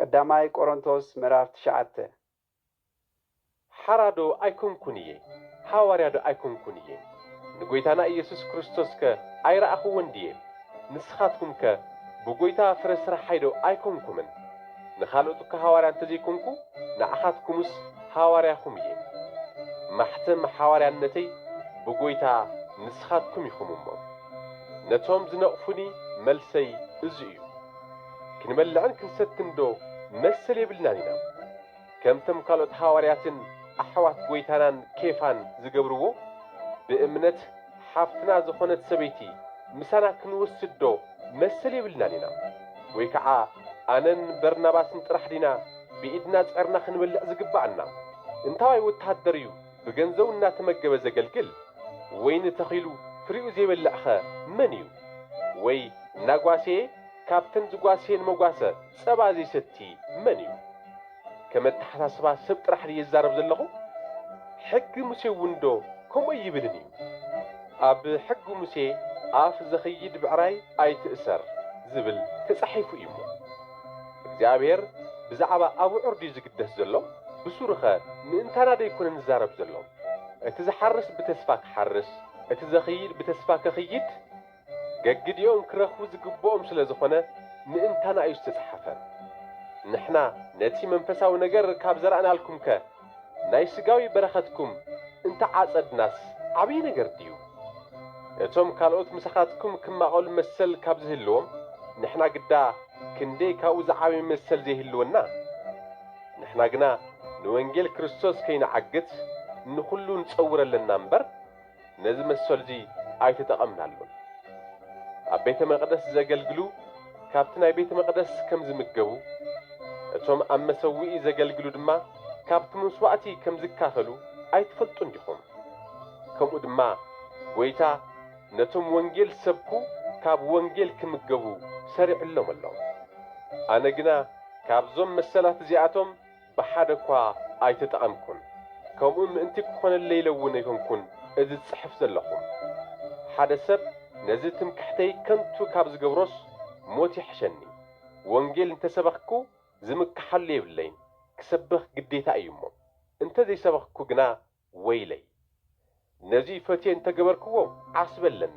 ቀዳማይ ቆሮንቶስ ምዕራፍ ትሽዓተ። ሓራ ዶ ኣይኮንኩን እየ? ሃዋርያ ዶ ኣይኮንኩን እየ? ንጎይታና ኢየሱስ ክርስቶስከ ኣይረኣኹዎን ድየ? ንስኻትኩምከ ብጎይታ ፍረ ስራሓይ ዶ ኣይኮንኩምን? ንኻልኦት እኳ ሃዋርያ እንተዘይኮንኩ፣ ንዓኻትኩምስ ሃዋርያኹም እየ። ማሕተም ሓዋርያነተይ ብጎይታ ንስኻትኩም ኢኹም እሞ። ነቶም ዝነቕፉኒ መልሰይ እዚ እዩ። ክንበልዕን ክንሰትን ዶ መሰል የብልናን ኢና? ከምቶም ካልኦት ሃዋርያትን ኣሕዋት ጎይታናን ኬፋን ዝገብርዎ፣ ብእምነት ሓፍትና ዝኾነት ሰበይቲ ምሳና ክንወስድ ዶ መሰል የብልናን ኢና? ወይ ከዓ ኣነን በርናባስን ጥራሕ ዲና ብኢድና ጸርና ክንበልዕ ዝግብኣና? እንታዋይ ወተሃደር እዩ ብገንዘቡ እናተመገበ ዘገልግል? ወይኒ ተኺሉ ፍሪኡ ዘይበልዕኸ መን እዩ? ወይ እናጓሰየ ካብተን ዝጓሰየን መጓሰ ጸባ ዘይሰቲ መን እዩ? ከም ኣተሓሳስባ ሰብ ጥራሕ ድየ ዝዛረብ ዘለኹ? ሕጊ ሙሴ እውን ዶ ከምኡ ይብልን እዩ? ኣብ ሕጊ ሙሴ፣ "ኣፍ ዘኽይድ ብዕራይ ኣይትእሰር" ዝብል ተጻሒፉ እዩ እሞ። እግዚኣብሔር ብዛዕባ ኣብዑር ድዩ ዝግደስ ዘሎ? ብሱሩኸ ምእንታና ዶ ኣይኮነን ዝዛረብ ዘሎ? እቲ ዝሓርስ ብተስፋ ክሓርስ፣ እቲ ዘኽይድ ብተስፋ ከኽይድ፣ ገግዲኦም ክረኽቡ ዝግብኦም ስለ ዝኾነ፣ ምእንታና እዩ ዝተጻሕፈ። ንሕና ነቲ መንፈሳዊ ነገር ካብ ዘራእናልኩምከ፣ ናይ ስጋዊ በረኸትኩም እንተዓጸድናስ ዓብዪ ነገር ድዩ? እቶም ካልኦት ምሳኻትኩም ክማቐሉ መሰል ካብ ዝህልዎም፣ ንሕና ግዳ ክንደይ ካብኡ ዝዓበየ መሰል ዘይህልወና? ንሕና ግና ንወንጌል ክርስቶስ ከይንዓግት ንኹሉ ንጸውር ኣለና እምበር፣ ነዚ መሰልዚ ኣይተጠቐምናሉን። ኣብ ቤተ መቕደስ ዘገልግሉ ካብቲ ናይ ቤተ መቕደስ ከም ዝምገቡ፣ እቶም ኣብ መሰውኢ ዘገልግሉ ድማ ካብቲ መስዋዕቲ ከም ዝካፈሉ ኣይትፈልጡን ዲኹም? ከምኡ ድማ ጐይታ ነቶም ወንጌል ዝሰብኩ ካብ ወንጌል ክምገቡ ሰሪዕሎም ኣሎ። ኣነ ግና ካብዞም መሰላት እዚኣቶም ብሓደ እኳ ኣይተጠቐምኩን። ከምኡ ምእንቲ ክኾነለይ ኢለ እውን ኣይኮንኩን እዚ ዝጽሕፍ ዘለኹ። ሓደ ሰብ ነዚ ትምክሕተይ ከንቱ ካብ ዝገብሮስ ሞት ይሕሸኒ። ወንጌል እንተሰበኽኩ ዝምክሓሉ የብለይን፣ ክሰብኽ ግዴታ እዩ እሞ። እንተ ዘይሰበኽኩ ግና ወይለይ። ነዚ ፈትየ እንተገበርክዎ ዓስቢ ኣለኒ፣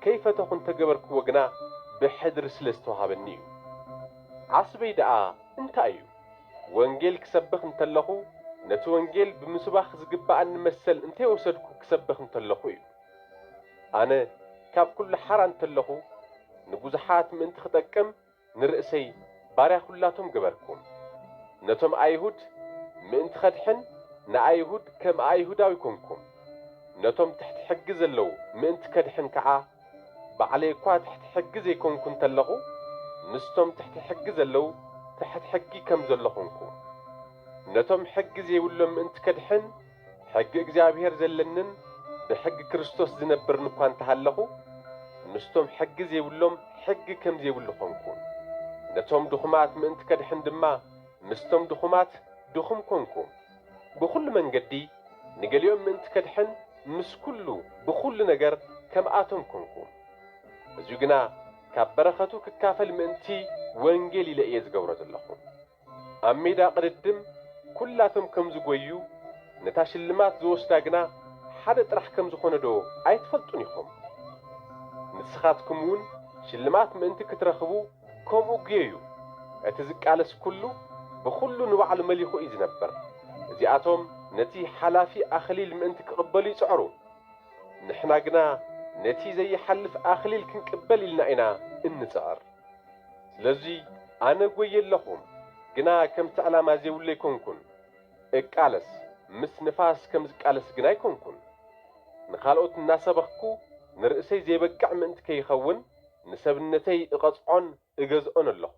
ከይፈተኹ እንተገበርክዎ ግና ብሕድሪ ስለ ዝተዋህበኒ እዩ። ዓስበይ ደኣ እንታይ እዩ? ወንጌል ክሰብኽ እንተለኹ፣ ነቲ ወንጌል ብምስባኽ ዝግብኣኒ መሰል እንተይወሰድኩ ክሰብኽ እንተለኹ እዩ። ኣነ ካብ ኩሉ ሓራ እንተለኹ፣ ንብዙሓት ምእንቲ ክጠቅም ንርእሰይ ባርያ ኩላቶም ገበርኩ። ነቶም ኣይሁድ ምእንቲ ኸድሕን ንኣይሁድ ከም ኣይሁዳዊ ኮንኩ። ነቶም ትሕቲ ሕጊ ዘለዉ ምእንቲ ከድሕን ከኣ ባዕለይ እኳ ትሕቲ ሕጊ ዘይኮንኩ እንተለኹ፣ ምስቶም ትሕቲ ሕጊ ዘለዉ ትሕቲ ሕጊ ከም ዘሎ ኾንኩ። ነቶም ሕጊ ዘይብሎም ምእንቲ ከድሕን፣ ሕጊ እግዚኣብሔር ዘለንን ብሕጊ ክርስቶስ ዝነብርን እኳ እንተሃለኹ፣ ምስቶም ሕጊ ዘይብሎም ሕጊ ከም ዘይብሉ ኾንኩ። ነቶም ድኹማት ምእንቲ ከድሕን ድማ፣ ምስቶም ድኹማት ድኹም ኮንኩ። ብኹሉ መንገዲ ንገሊኦም ምእንቲ ከድሕን፣ ምስ ኩሉ ብኹሉ ነገር ከምኣቶም ኮንኩ። እዚ ግና ካብ በረኸቱ ክካፈል ምእንቲ ወንጌል ኢለ እየ ዝገብሮ ዘለኹ። ኣብ ሜዳ ቅድድም ኩላቶም ከም ዝጎዩ፣ ነታ ሽልማት ዝወስዳ ግና ሓደ ጥራሕ ከም ዝኾነ ዶ ኣይትፈልጡን ኢኹም? ንስኻትኩም እውን ሽልማት ምእንቲ ክትረኽቡ ከምኡ ጉየዩ። እቲ ዝቃለስ ኩሉ ብኹሉ ንባዕሉ መሊኹ እዩ ዝነብር። እዚኣቶም ነቲ ሓላፊ ኣኽሊል ምእንቲ ክቕበሉ ይጽዕሩ። ንሕና ግና ነቲ ዘይሓልፍ ኣኽሊል ክንቅበል ኢልና ኢና እንጽዕር። ስለዚ ኣነ ጐየ ኣለኹ፣ ግና ከምቲ ዕላማ ዘይብሉ ኣይኮንኩን። እቃለስ፣ ምስ ንፋስ ከም ዝቃለስ ግና ኣይኮንኩን። ንኻልኦት እናሰበኽኩ ንርእሰይ ዘይበቅዕ ምእንቲ ከይኸውን፣ ንሰብነተይ እቐጽዖን እገዝኦን ኣለኹ።